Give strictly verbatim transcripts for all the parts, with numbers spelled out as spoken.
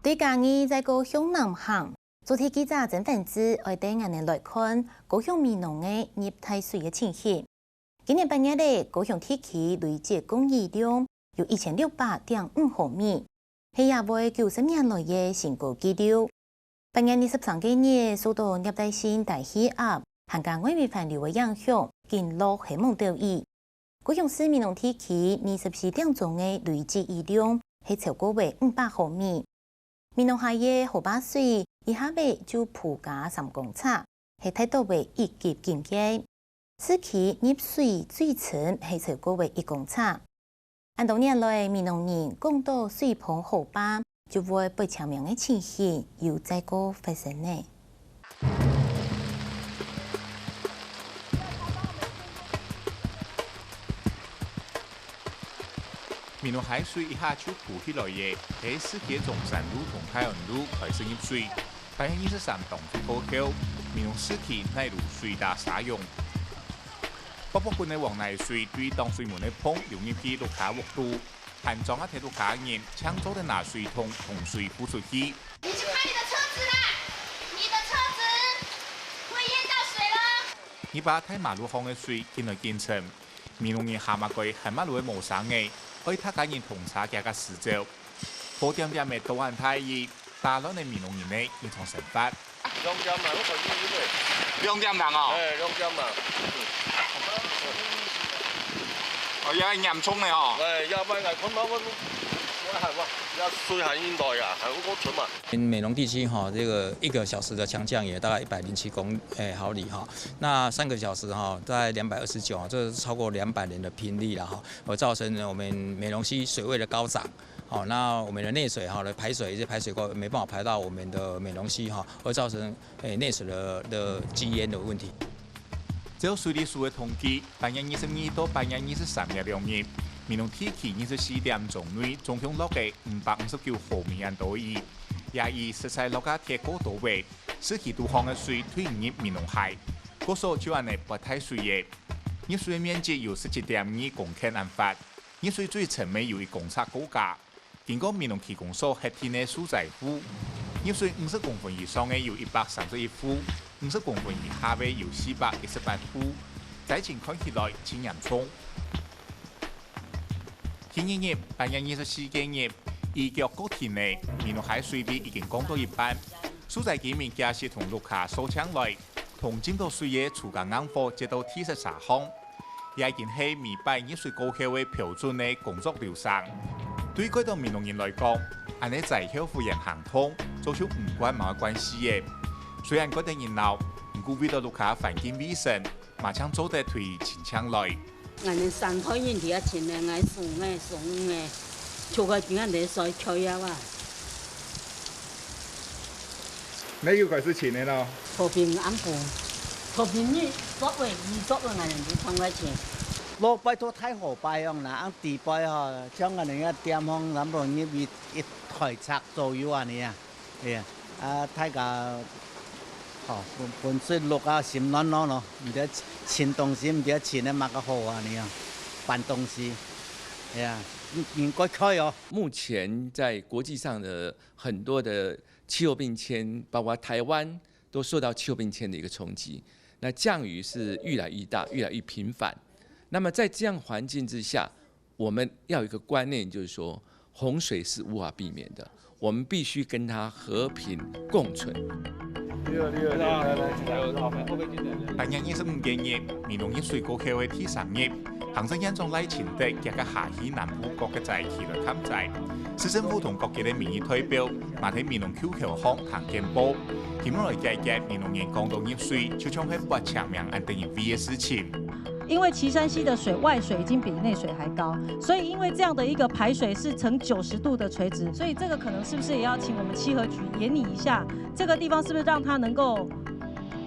對嘉義再過向南行，做得記者曾凡志愛帶𠊎等來看高雄美濃个入大水个情形。今年八月咧，高雄地區累積降雨量有一千六百點五毫米，係野外九十年來个新高紀錄。八月二十三个日，受到熱帶性低氣壓還加外圍環流个影響，緊落係猛兜雨。高雄市美濃地區二十四點鐘个累積雨量係超過為五百毫米。美濃溪个河壩水一下仔就浮加三公尺，係大到為一級警戒。市區入水最深係超過為一公尺。恁多年來，美濃人講到水崩河壩，就會發青盲个情形又再過發生呢。 美濃溪水一下就浮起來咧，係市區中山路同泰安路開始入水。八月二十三當晝過後，美濃市區泥路水打沙湧。薄薄滾个黃泥水對擋水門个縫流入去屋下屋肚，還裝啊忒屋下人，淨做得拿水桶同水付出去。你去看你的車子啦，你的車子會淹到水了。你把大馬路項个水緊來緊沉， 美濃人喊啊个喊啊來無聲个，愛大家人同車行个時節。好恬恬个倒恁大雨，打亂了美濃人个日常生活。兩點啦，我看你有个。兩點零哦。哎，兩點啦。哦，也嚴重个哦。哎，也歹个，看到我，我還嘛，也水還應該啊，還有我存嘛。美濃地區哈，這個一個小時的強降雨大概一百零七公，哎，毫米哈。 那三個小時哈，大概兩百二十九，這是超過兩百年的頻率了哈，而造成我們美濃溪水位的高漲。好，那我們的內水哈，的排水，一些排水溝沒辦法排到我們的美濃溪哈，而造成，誒，內水的，的積淹的問題。照水利署个統計，八月二十二到八月二十三日兩日，美濃地區二十四點鐘內總共落个五百五十九毫米恁多雨，這雨實在落个忒過多了， 市區肚項个水退毋入美濃溪，故所就恁呢發大水了。入水个面積有十七點二公頃恁闊，入水最深个有一公尺過加。經過美濃區公所核定个受災戶，入水五十公分以上个有一百三十一戶，五十公分以下个有四百一十八戶，災情看起來盡嚴重。 第二日，八月二十四个日，雨腳過停了，美濃溪水位已經降到一半。受災居民驚死同屋下掃淨來，同浸到水个自家硬貨接到地石沙項。這已經係每擺入水過後个標準个工作流程。對蓋多美濃人來講，恁呢災後復原行動，早就毋管麼个關係了。雖然蓋得人鬧，毋過為了屋下環境衛生， 嘛正做得推陳情來。𠊎等三代人在該尋个，𠊎孫仔、孫女仔，就該今下在該睡覺啊。你又開始尋个咯？和平暗晡，和平日作尾，日作尾，𠊎等就上來尋。落拜託大河壩樣啦，恁底背吼，像𠊎等个店項，差不多入一，一台尺左右恁呢啊。 哎呀，啊，大家，吼，分，分水淥啊，心亂亂咯，毋知尋東西，毋知尋个麼个好啊，你啊，搬東西，哎呀，應，應該開哦。目前在國際上的很多的氣候變遷，包括台灣，都受到氣候變遷的一個衝擊。那降雨是愈來愈大，愈來愈頻繁。那麼在這樣環境之下， 我們要有一個觀念，就是說洪水是無法避免的，我們必須跟它和平共存。八月二十五个日，美濃入水過後个第三日，行政院長賴清德遽遽下去南部各个災區來勘災。市政府同各界个民意代表，嘛在美濃QQ項聽簡報，希望來解決美濃人講到入水，就像係發青盲恁得人畏个事情。 因為旗山溪的水外水已經比內水還高，所以因為這樣的一個排水是呈九十度的垂直，所以這個可能是不是也要請我們稽核局研擬一下，這個地方是不是讓它能夠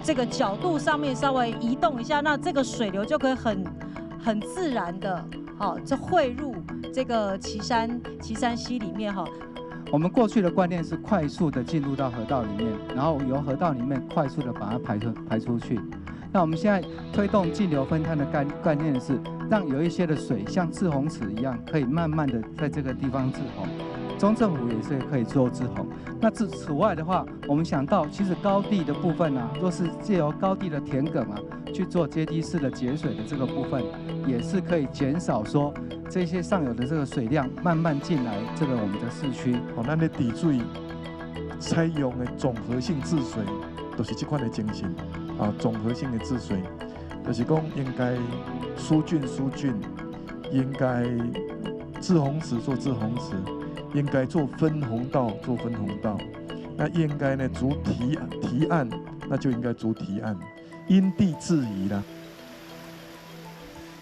這個角度上面稍微移動一下，那這個水流就可以很很自然的，好，這匯入這個旗山旗山溪裡面哈。我們過去的觀念是快速的進入到河道裡面，然後由河道裡面快速的把它排出排出去。 那我們現在推動徑流分攤的概概念是，讓有一些的水像滯洪池一樣，可以慢慢的在這個地方滯洪。中正湖也是可以做滯洪。那此此外的话，我们想到，其实高地的部分啊，若是借由高地的田埂啊，去做阶梯式的节水的这个部分，也是可以减少说这些上游的这个水量慢慢进来这个我们的市区。吼，咱的治水采用的綜合性治水，就是这款的精神啊，綜合性的治水，就是讲应该疏浚疏浚，应该滞洪池做滞洪池，应该做分洪道做分洪道，那应该呢，筑堤堤岸，那就应该筑堤岸，因地制宜啦。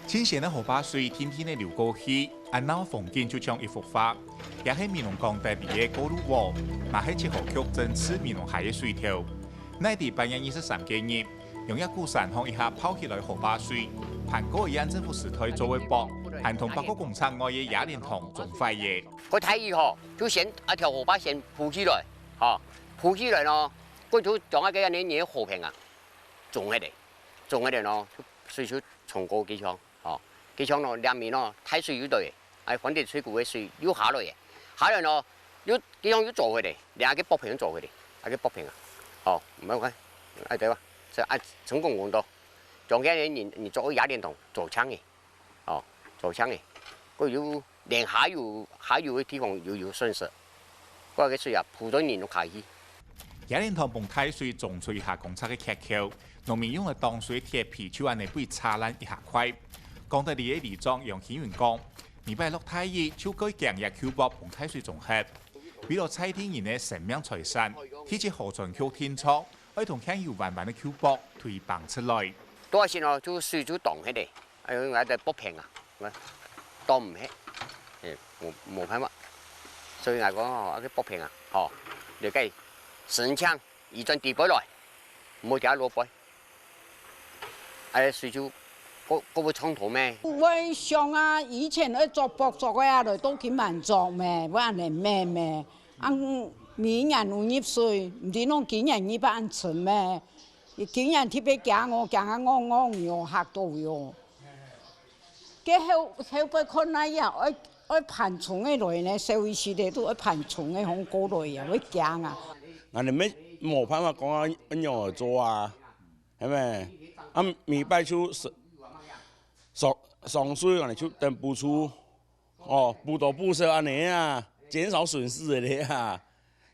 清鮮个河壩水定定仔流過去，恁鬧風景就像一幅畫。這係美濃港特別个過路河，嘛係七河區真治美濃溪个水頭。哪知八月二十三个日， 用這股山洪一下泡起來河壩水，盤過一樣政府時代做个壆，還同百貨公司外个野蓮塘沖壞了。該大雨吼，就先啊條河壩先鋪起來，吼，鋪起來咯，該就將該个恁呢个河坪啊，沖忒咧，沖忒咧咯，水就沖過去像，吼，去像咯，兩面咯，大水又來，哎，反正水庫个水又下來，下來咯，又去像又做忒咧，連該个北坪又做忒咧，該个北坪啊，吼，毋好看，哎對吧？ 係啊，成功講到，中間个人人做个野蓮塘做強个，哦，做強个，佢有連下游下游个地方又有損失，該个水啊，普通人都開去。野蓮塘崩大水，沖出一下公尺个缺口，農民用來擋水个鐵皮就恁呢分佢扯爛一下塊。講到這个里長楊興雲講，每擺落大雨就蓋驚這舊壆崩大水沖忒，為了在地人个生命財產，地質河川局定著，愛同現有彎彎个舊壆推崩出來。 多少時哦，就水就擋忒咧，哎喲，𠊎个北坪啊，擋毋忒，哎，無無辦法，所以𠊎講吼，啊个北坪啊，吼，了解，神槍移轉底背來，毋好掉落背，哎，水就過過不衝頭咩？會想啊，以前愛做壆做个啊，來到今晚做咩，會恁呢咩咩，啊，每年有入水，毋知啷今年入啊恁深咩？ 今年特別驚哦，驚啊戇戇喲，嚇到喲。該後後背看哪樣，愛愛盤蟲个來呢，小一時个都愛盤蟲个，風過來啊，會驚啊。恁呢無無辦法講啊，仰仔做啊，係無？啊，每擺就上上上水恁呢就等補助。 哦，補多補少恁呢啊，減少損失个咧啊。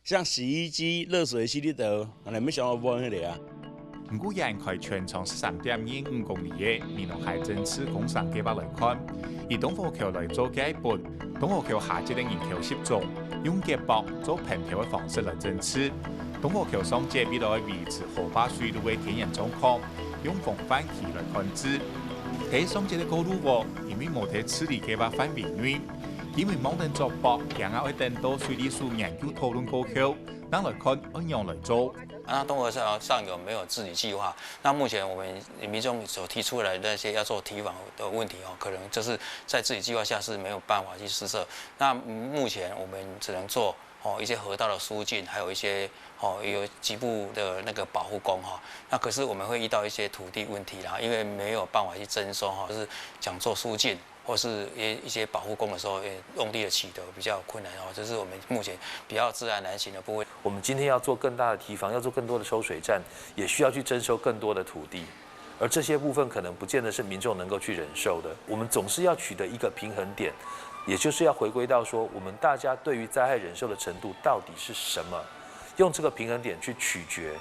像洗衣機、熱水器這兜，恁呢無想到換个咧啊。毋過，以開全長十三點二五公里个美濃溪整治工程計畫來看，以東河橋來做界分，東河橋下節个人口集中，用結壆做平漂个方式來整治。東河橋上節為了愛維持河壩水路个天然狀況，用防氾期來管制。第一上節个過路河，因為無在治理計畫範圍內， 因為望等做壆，驚啊愛等到水利署研究討論過後，正來看愛仰來做。那東河上上游沒有治理計畫，那目前我們民眾所提出來的那些要做堤防的問題哦，可能就是在治理計畫下是沒有辦法去施設。那目前我們只能做哦一些河道的疏浚，還有一些哦有局部的那個保護工哈。那可是我們會遇到一些土地問題啦，因為沒有辦法去徵收哈，就是講做疏浚。 或是一一些保護工的時候，用地的取得比較困難哦，這是我們目前比較窒礙難行的部分。我們今天要做更大的堤防，要做更多的抽水站，也需要去徵收更多的土地，而這些部分可能不見得是民眾能夠去忍受的。我們總是要取得一個平衡點，也就是要回歸到說，我們大家對於災害忍受的程度到底是什麼，用這個平衡點去取決，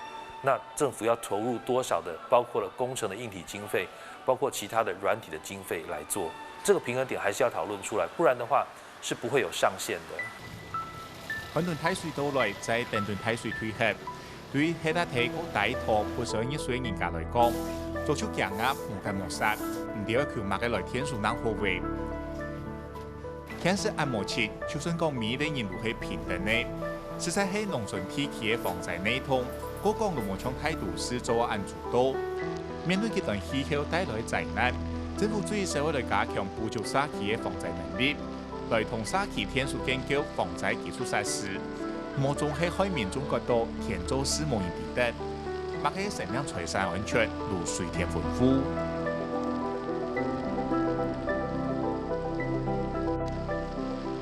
那政府要投入多少的，包括了工程的硬體經費， 包括其他的軟體的經費來做，這個平衡點還是要討論出來，不然的話是不會有上限的。看等大水到來，再等等大水退忒。對於歇啊在過大雨、不時愛入水个人家來講，早就驚啊無結無煞，毋知愛求麼个來𢯭手正好喂。 𢯭手恁無齊，就算講每一個人都係平等个，實在係農村地區个防災系統，過講都無像大都市做恁周到。面對極端氣候帶來災難，政府最少愛來加強補足社區个防災能力，來同社區𢯭手建構防災基礎設施，無總係害民眾覺得天做事無人知得。麼个生命財產安全如水電吩咐。